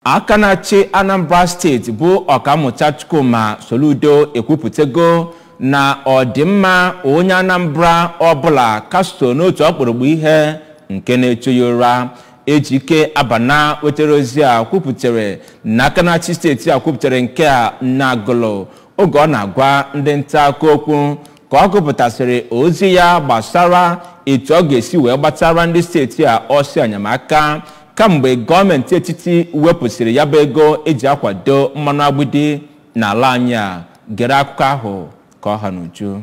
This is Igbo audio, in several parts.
Aka na-achị Anambra Steeti bụ Ọkammụta Chukwuma Soludo ekwupụtago na ọdịmma onye Anambra ọbụla ka so n'otu ọkpụrụkpụ ihe nke na-echu ya ụra. Ejike Abana wetere ozi a kwupụtara na aka na-achị steeti a kwupụtara nke a na Agụlụ oge ọ na-agwa ndị nta akụkọ okwu ka ọ gụpụtasịrị ozi ya gbasara etu ọ ga-esi wee gbatara ndị steeti a ọsọ enyemaka kamgbe gọọmenti etiti wepụsịrị ya bụ ego eji akwado mmanụ agbịdị n'ala anyị a. Gere akụkọ ahụ ka ọ ha n'uju.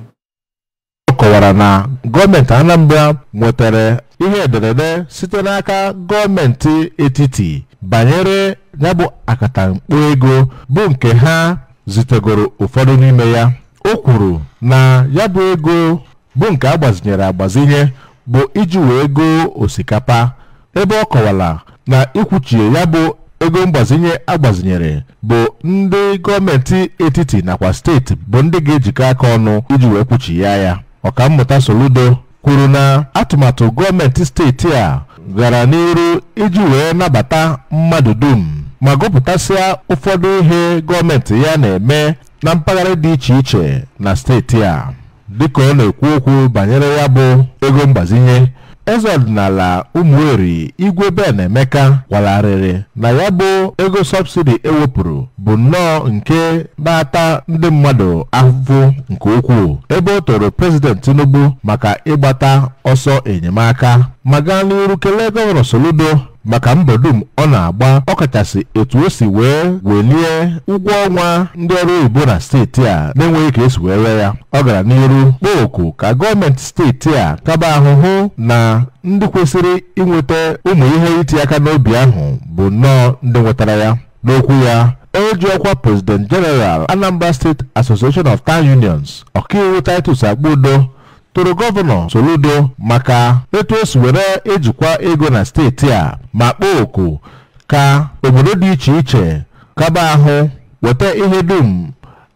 Ọ kọwara na gọọmenti Anambra nwetara ihe ederede site n'aka gọọmenti etiti banyere ya bụ akatamkpo ego bụ nke ha zitegoro ụfọdụ n'ime ya. O kwuru na ya bụ ego bụ nke agbazinyere agbazinye bụ iji wee goo osikapa, ebe ọ kọwara na ikwuchie ya bụ ego mgbazinye agbazinyere bụ ndị gọọmenti etiti nakwa steeti bụ ndị ga-ejikọ aka ọnụ iji wee kwuchie ya. Ọkammụta Soludo kwuru na atụmatụ gọọmenti steeti a gara n'iru iji wee nabata mmadụ dum ma gụpụtasịa ụfọdụ ihe gọọmenti ya na-eme na mpaghara dị iche iche na steeti a. Dịka ọ na-ekwu okwu banyere ya bụ ego mgbazinye, eze ọdịnala Ụmụeri Igwe Ben Emeka kwalarịrị na ya bụ ego sọbsidi ewepụrụ bụ nnọọ nke na-ata ndị mmadụ ahụhụ nke ukwuu, ebe o toro Prezident Tinubu maka ịgbata ọsọ enyemaka ma gaa n'iru kelee Gọvanọ Soludo maka mbọ dum ọ na-agba, ọkachasị etu o si wee welie ụgwọ ọnwa ndị ọrụ oyibo na steeti a na-enweghị ka esi wee ree ya. Ọ gara n'iru kpọọ oku ka gọọmenti steeti a kaba ahụhụ na ndị kwesịrị inweta ụmụ ihe iti aka n'obi ahụ bụ nnọọ ndị nwetara ya. N'okwu ya, onye ji ọkwa President General Anambra State Association of Town Unions, Ọkaiwu Titus Akpudo, toro Gọvanọ Soludo maka etu o si were ejikwa ego na steeti a ma kpọọ oku ka obodo dị iche iche kaba ahụ weta ihe dum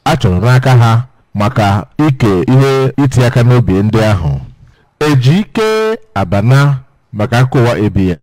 a chọrọ n'aka ha maka ike ihe iti aka n'obi ndị ahụ. Ejike Abana maka nkọwa ABS.